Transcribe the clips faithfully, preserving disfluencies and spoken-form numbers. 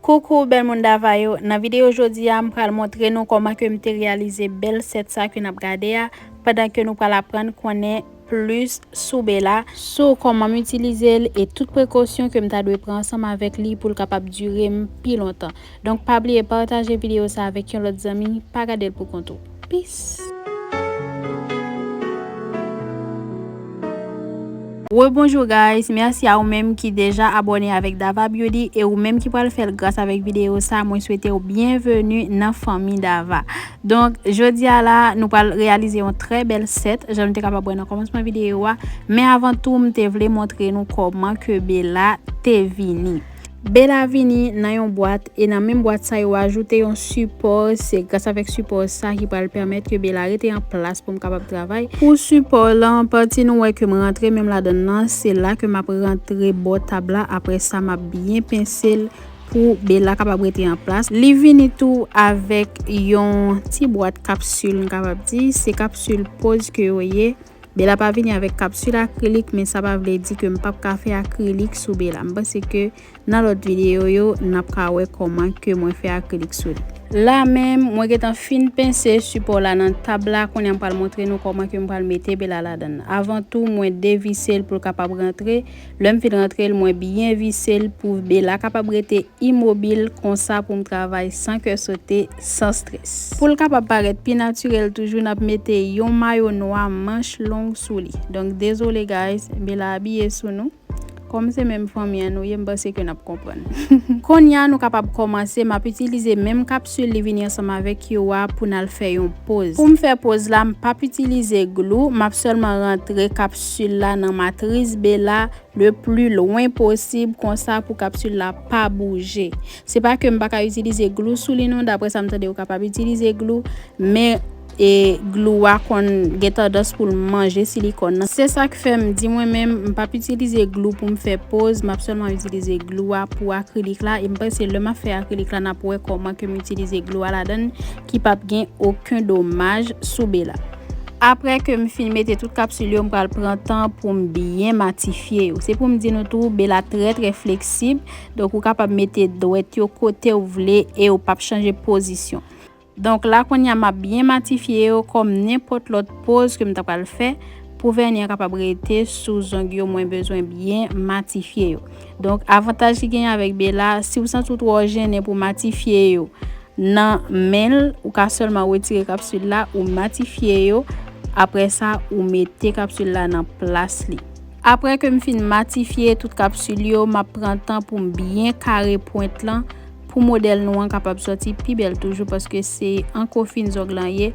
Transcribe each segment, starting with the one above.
Koukou bèl moun Dava yo, nan videyo jodi a m pral montre nou kòman ke m te reyalize bèl sèt sa ke n ap gade a, pandan ke nou pral aprann konnen plis sou Bella, sou kòman m itilize l e tout prekosyon ke m ta dwe pran ansanm avèk li pou l kapab dire m pi lontan. Donk pa bliye pataje videyo sa avèk yon lòt zanmi, pa gade l pou kont ou. Peace! Rebonjou guys, mèsi a ou menm ki deja abòne avèk Dava Beauty e ou menm ki pral fè l gras avèk videyo sa, mwen swete w byenveni nan fanmi Dava. Donk jodi a la nou pral reyalize yon trè bèl sèt, jan nou te kapab wè nan kòmansman videyo a. Men avan tou m te vle montre nou kòman ke Bella te vini. Bella vini nan yon bwat e nan menm bwat sa yo ajoute yon sipò, se gras avèk sipò sa ki pral pèmèt ke Bella rete an plas pou m kapab travay. Pou sipò lan, pati nou wè ke m rantre menm ladan l lan, se la ke m ap rantre bò tab la, apre sa m ap byen pense l pou Bella kapab rete an plas. Li vini tou avèk yon ti bwat kapsil, m kapab di, se kapsil poz ke yo ye. Bella pa vini avèk kapsil akrilik, men sa pa vle di ke m p ap ka fè akrilik sou Bella. M panse ke nan lòt videyo yo, n ap ka wè kòman ke mwen fè akrilik sou li. La menm, mwen gentan fin pense sipò la nan tab la, kounye a m pral montre nou kòman ke m pral mete Bella ladan l. Avan tou, mwen devise l pou l kapab rantre. Lè m fin rantre l, mwen byen vise l pou Bella kapab rete imobil, konsa pou m travay san kè sote, san strès. Pou l kapab parèt pi natirèl toujou, n ap mete yon mayo nwa manch long sou li. Donk dezole guys, Bella abiye sou nou. Kòm se menm fanmi an nou ye, m panse ke n ap konprann. Kounye a nou kapab kòmanse, m ap itilize menm kapsil li vini ansanm avèk yo a pou n al fè yon poz. Pou m fè poz la, m p ap itilize glou, m ap sèlman rantre kapsil la nan matris Bella le pli lwen posib, konsa pou kapsil la pa bouje. Se pa ke m pa ka itilize glou sou li non, daprè sa m tande ou kapab itilize glou, men e glou a konn gen tandans pou l manje silikòn nan. Se sa k fè m di mwen menm, m p ap itilize glou pou m fè poz, m ap sèlman itilize glou a pou akrilik la, e m panse lè m ap fè akrilik la, n ap wè kòman ke m itilize glou a ladan l, ki p ap gen okenn domaj sou Bella. Apre ke m fin mete tout kapsil yo, m pral pran tan pou m byen matifye yo. Se pou m di nou tou, Bella trè, trè fleksib, donk ou kapab mete dwèt yo kote w vle e yo p ap chanje pozisyon. Donk la kounye a m ap byen matifye yo kòm nenpòt lòt poz ke m ta pral fè pou vèni an kapab rete sou zong yo, mwen bezwen byen matifye yo. Donk avantaj ki genyen avèk Bella, si w santi w twò jennen pou matifye yo nan men l, ou ka sèlman retire kapsil la, ou matifye yo, apre sa ou mete kapsil la nan plas li. Apre ke m fin matifye tout kapsil yo, m ap pran tan pou m byen kare pwent lan pou modèl nou an kapab sòti pi bèl toujou, paske se an kofin zong lan ye,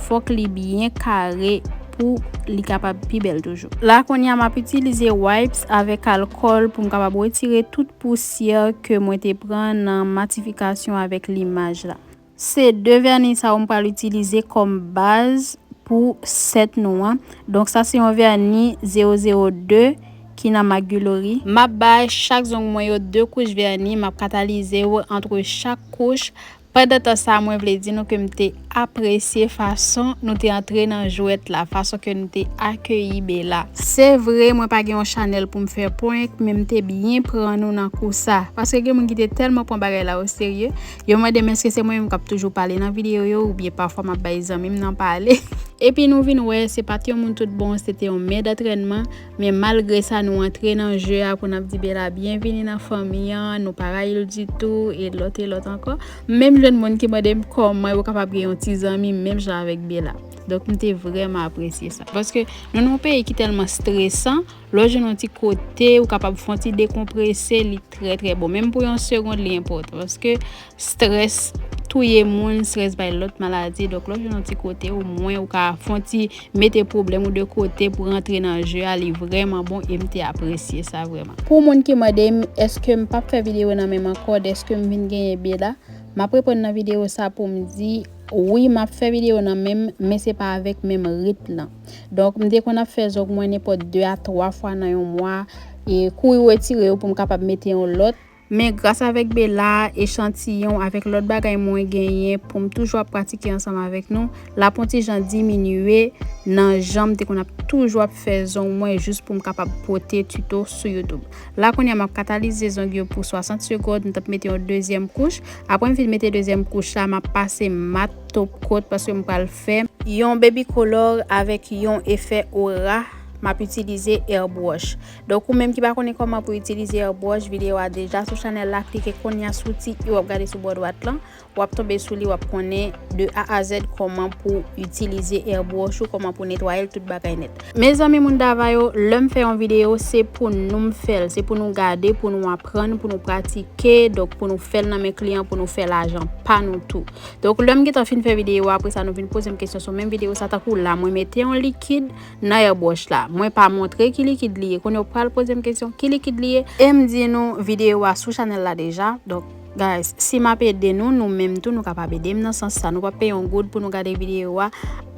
fòk li byen kare pou li kapab pi bèl toujou. La kounye a m ap itilize wipes avèk alkòl pou m kapab retire tout pousyè ke mwen te pran nan matifikasyon avèk limaj la. Se de vèni sa yo m pral itilize kòm baz pou sèt nou an. Donk sa se yon vèni zewo zewo de ki nan Magulory. M ap bay chak zong mwen yo de kouch vèni, m ap katalize yo antre chak kouch. Pandan tan sa, mwen vle di nou ke m te apresye fason nou te antre nan jwèt la, fason ke nou te akeyi Bella. Se vre, mwen pa gen yon chanèl pou m fè prank, men m te byen pran nou nan kou sa. Paske gen moun ki te tèlman pran bagay la o serye, yo mande m èske se mwen menm k ap toujou pale nan videyo yo, oubyen pafwa m ap bay zanmi m nan pale. Epi nou vin wè, se pa t yon moun tout bon, se te yon mèt antrènman. Men malgre sa, nou antre nan je a pou n ap di Bella byenvini nan fanmi an, nou pa rayi l ditou, e lòt e lòt ankò. M menm jwenn moun ki mande m kòman yo kapab gen yon ti zanmi menm jan avèk Bella. Donk, m te vrèman apresye sa. Paske nou nan yon peyi ki tèlman stresan, lè w jwenn yon ti kote, ou kapab fè yon ti dekonprese, li trè, trè bon. Menm pou yon segonn, li enpòtan. Paske strès touye moun, strès bay lòt maladi. Donk, lè w jwenn yon ti kote, omwen ou ka fè yon ti mete pwoblèm ou de kote pou rantre nan je a, li vrèman bon e m te apresye sa vrèman. Pou moun ki mande m, èske m p ap fè videyo nan men m ankò, dèske m vin genyen Bella, m ap reponn nan videyo sa pou m di, wi, m ap fè videyo nan men m, men se pa avèk menm ritm lan. Donk, m te konn ap fè zong mwen nenpòt de a twa fwa nan yon mwa, e kouri retire yo pou m kapab mete yon lòt. Men gras avèk Bella, echantiyon, avèk lòt bagay mwen genyen pou m toujou ap pratike ansanm avèk nou, l ap yon ti jan diminye nan jan m te konn ap toujou ap fè zong mwen jis pou m kapab pote tuto sou YouTube. La kounye a m ap katalize zong yo pou swasant segond, m t ap mete yon dezyèm kouch. Apre m fin mete dezyèm kouch la, m ap pase mat top coat paske m pral fè yon baby color avèk yon efè aura. M ap itilize airbrush. Donk, ou menm ki pa konnen kòman pou itilize airbrush, videyo a deja sou chanèl la, klike kounye a sou ti i w ap gade sou bò dwat lan, w ap tonbe sou li, w ap konnen de A a Z kòman pou itilize airbrush ou, kòman pou netwaye l, tout bagay nèt. Mezanmi, moun Dava yo, lè m fè yon videyo, se pou nou m fè l, se pou nou gade, pou nou aprann, pou nou pratike, donk pou nou fè l nan men kliyan, pou nou fè lajan pa nou tou. Donk, lè m gentan fin fè videyo a, apre sa nou vin poze m kesyon sou menm videyo sa, tankou la, mwen mete yon likid nan airbrush la. Mwen pa montre ki likid li ye. Kounye a w pral poze m kesyon, ki likid li ye? E m di nou, videyo a sou chanèl la deja. Donk, guys, si m ap ede nou, nou menm tou, nou kapab ede m nan sans sa. Nou p ap peye yon goud pou nou gade videyo a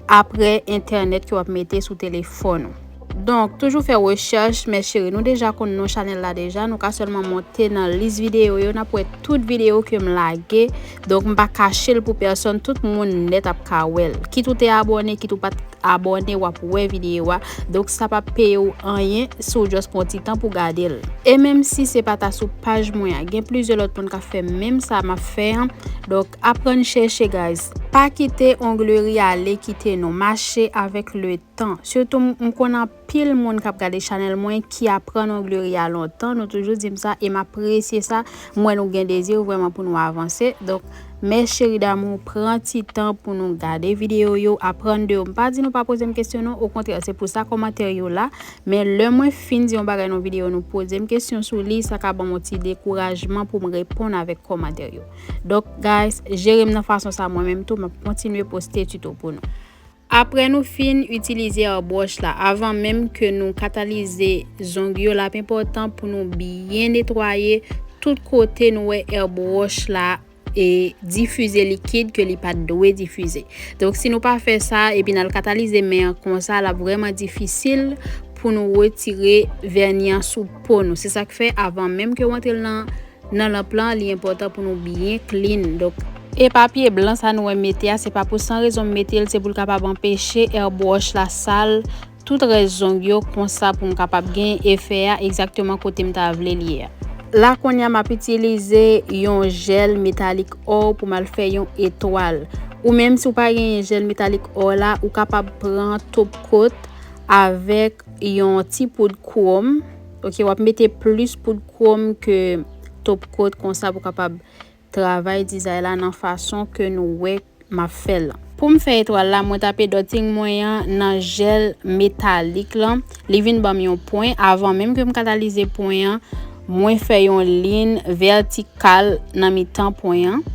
apre entènèt ke w ap mete sou telefòn ou. Donk, toujou fè rechèch, mè cheri. Nou deja konn non chanèl la deja. Nou ka sèlman monte nan lis videyo yo, n ap wè tout videyo ke m lage. Donk, m pa kache l pou pèsonn. Tout moun nèt ap ka wè l. Kit ou te abòne, kit ou pa t abòne, w ap wè videyo a. Donk, sa p ap peye w anyen si w just pran ti tan pou gade l. E menm si se pa ta sou paj mwen an, gen plizyè lòt moun k ap fè menm sa m ap fè an. Donk, aprann chèche, guys. Pa kite ongleri ale kite nou. Mache avèk le tan. Sitou m, m konn anpil moun k ap gade chanèl mwen ki aprann ongleri a lontan. Nou toujou di m sa e m apresye sa. M wè nou gen dezi vrèman pou nou avanse. Donk, mè cheri damou, pran ti tan pou nou gade videyo yo, aprann de yo. M pa di nou pa poze m kesyon non, okontrè, se pou sa kòmantè yo la. Men lè mwen fin di yon bagay nan videyo, nou poze m kesyon sou li, sa ka ban m yon ti dekourajman pou m reponn avèk kòmantè yo. Donk, guys, jere m nan fason sa mwen menm tou, m ap kontinye poste tuto pou nou. Apre nou fin itilize airbrush la, avan menm ke nou katalize zong yo, l ap enpòtan pou nou byen netwaye tout kote nou wè airbrush la e difize likid ke li pa t dwe difize. Donk, si nou pa fè sa, epi n al katalize men an konsa, l ap vrèman difisil pou nou retire vèni an sou po nou. Se sa k fè, avan menm ke w antre l nan, nan lanp lan, li enpòtan pou nou byen clean. Donk, e papye blan sa nou wè m mete a, se pa pou san rezon m mete l, se pou l kapab anpeche airbrush la sal tout rès zong yo konsa pou m kapab gen efè a egzakteman kote m ta vle l ye a. La kounye a m ap itilize yon jèl metalik or pou m al fè yon etwal. Ou menm si w pa genyen jèl metalik or la, ou kapab pran top coat avèk yon ti poud kwòm. Oke, w ap mete plis poud kwòm ke top coat konsa pou kapab travay dizay la nan fason ke nou wè m ap fè l lan. Pou m fè etwal la, mwen tape dòting mwen an nan jèl metalik lan. Li vin ban m yon pwen. Avan menm ke m katalize pwen an, mwen fè yon liy vètikal nan mitan pwen an.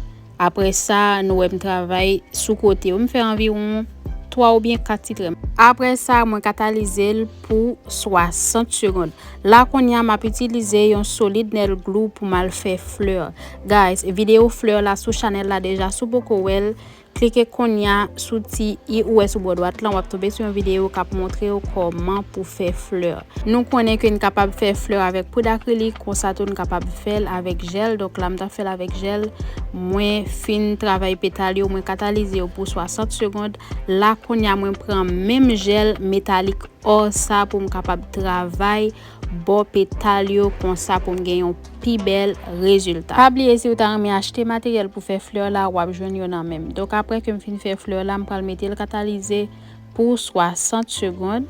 Apre sa, nou wè m travay sou kote yo. M fè anviwon twa oubyen kat ti trè. Apre sa, mwen katalize l pou swasant segond. La kounye a, m ap itilize yon solid nail glue pou m al fè flè. Guys, videyo flè la sou chanèl la deja, si w poko wè l, klike kounye a sou ti i ou wè sou bò dwat lan, w ap tonbe sou yon videyo k ap montre w kòman pou fè flè. Nou konnen ke n kapab fè flè avèk poud akrilik, konsa tou n kapab fè l avèk jèl. Donk la, m t ap fè l avèk jèl. Mwen fin travay petal yo, mwen katalize yo pou swasant segond. La kounye a, mwen pran menm jèl metalik or sa pou m kapab travay bò petal yo konsa pou m gen yon pi bèl rezilta. Pa bliye, si w ta renmen achte materyèl pou fè flè la, w ap jwenn yo nan men m. Donk, apre ke m fin fè flè la, m pral mete l katalize pou swasant segond.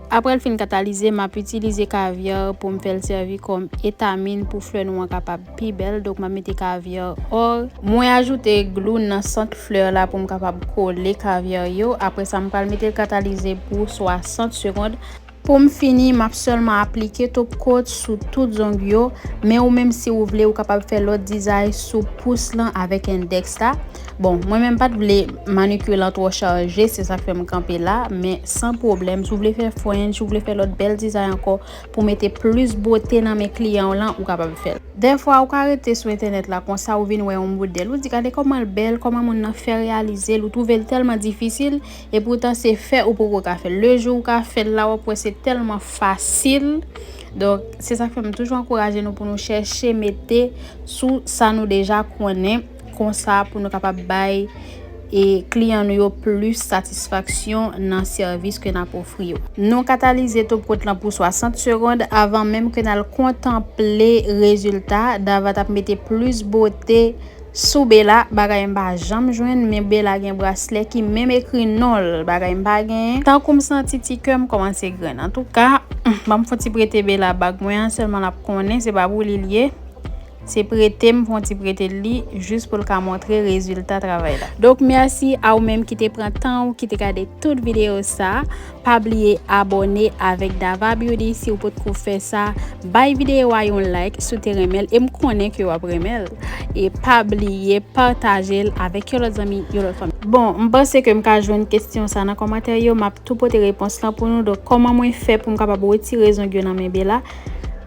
Apre l fin katalize, m ap itilize kavyè pou m fè l sèvi kòm etamin pou flè nou an kapab pi bèl. Donk, m ap mete kavyè or. Mwen ajoute glou nan sant flè la pou m kapab kole kavyè yo. Apre sa, m pral mete l katalize pou swasant segond. Pou m fini, m ap sèlman aplike top coat sou tout zong yo. Men ou menm, si ou vle, ou kapab fè lòt dizay sou pous lan avèk endèks la. Bon, mwen menm pa t vle manikir lan twò chaje, se sa k fè m kanpe la. Men san pwoblèm, si w vle fè French, si w vle fè lòt bèl dizay ankò pou mete plis bote nan men kliyan w lan, ou kapab fè l. Dèfwa, ou ka rete sou entènèt la konsa, ou vin wè yon modèl, ou di, "Gade kòman l bèl, kòman moun nan fè reyalize l," ou twouve l tèlman difisil, epoutan se fè ou poko ka fè l. Le jou ou ka fè l la, w ap wè se tèlman fasil. Donk, se sa k fè m toujou ankouraje nou pou nou chèche mete sou sa nou deja konnen, konsa pou nou kapab bay e kliyan nou yo plis satisfaksyon nan sèvis ke n ap ofri yo. Nou katalize top coat lan pou swasant segonn avan menm ke n al kontanple rezilta. Dava t ap mete plis bote sou Bella, bagay m pa janm jwenn, men Bella gen braslè ki menm ekri non l, bagay m pa genyen. Tankou m santi ti kè m kòmanse grenn. Antouka, ban m fon ti prete Bella bag mwen an, sèlman l ap konnen se pa pou li l ye. Se prete m fon ti prete li jis pou l ka montre rezilta travay la. Donk, mèsi a ou menm ki te pran tan ou, ki te gade tout videyo sa. Pa bliye abòne avèk Dava Beauty si ou potko fè sa. Bay videyo a yon like si w te renmen l, e m konnen ke w ap renmen l. E pa bliye pataje l avèk yon lòt zanmi, yon lòt fanmi. Bon, m panse ke m ka jwenn kesyon sa nan kòmantè yo, m ap tou pote repons lan pou nou. Donk, kòman mwen fè pou m kapab retire zong yo nan men Bella?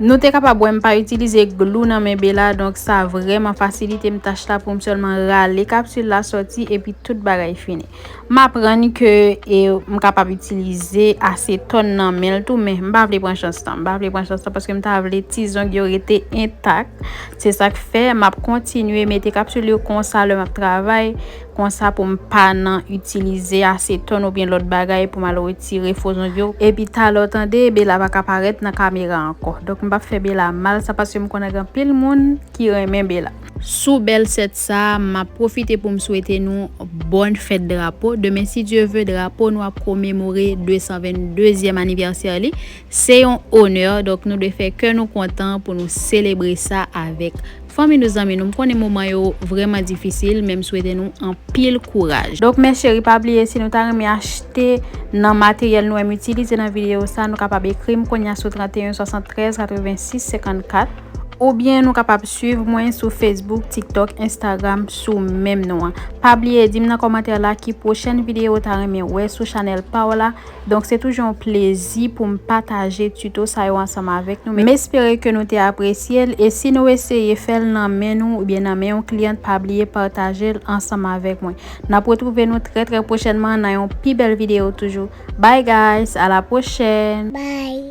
Nou te kapab wè m pa itilize glou nan men Bella, donk sa vrèman fasilite m tach la pou m sèlman rale kapsil la sòti epi tout bagay fini. M aprann ke e, m kapab itilize asetòn nan men l tou, men m pa vle pran chans lan. M pa vle pran chans lan paske m ta vle ti zong yo rete entak. Se sa k fè m ap kontinye mete kapsil yo konsa lè m ap travay, konsa pou m pa nan itilize asetòn oubyen lòt bagay pou m al retire fo zong yo. Epi talè w tande, Bella pa ka parèt nan kamera ankò. Donk, m p ap fè Bella mal, sa paske m konnen gen anpil moun ki renmen Bella. Sou bèl sèt sa, m ap pwofite pou m swete nou bòn fèt drapo. Demen, si Dye ve, drapo nou ap komemore de san venndezyèm anivèsè li. Se yon onè, donk nou dwe fè kè nou kontan pou nou selebre sa avèk fanmi nou, zanmi nou. M konnen moman yo vrèman difisil, men m swete nou anpil kouraj. Donk, mè cheri, pa bliye, si nou ta renmen achte nan materyèl nou wè m itilize nan videyo sa, nou kapab ekri m kounye a sou trannteyen swasanntrèz katrevensis senkannkat. Oubyen nou kapab swiv mwen sou Facebook, TikTok, Instagram sou menm non an. Pa bliye di m nan kòmantè la ki pwochèn videyo ou ta renmen wè sou chanèl pa w la. Donk, se toujou yon plezi pou m pataje tuto sa yo ansanm avèk nou. M espere ke nou te apresye l, e si nou eseye fè l nan men nou oubyen nan men yon kliyant, pa bliye pataje l ansanm avèk mwen. N ap retwouve nou trè, trè pwochènman nan yon pi bèl videyo toujou. Bye guys, a la pwochèn! Bye.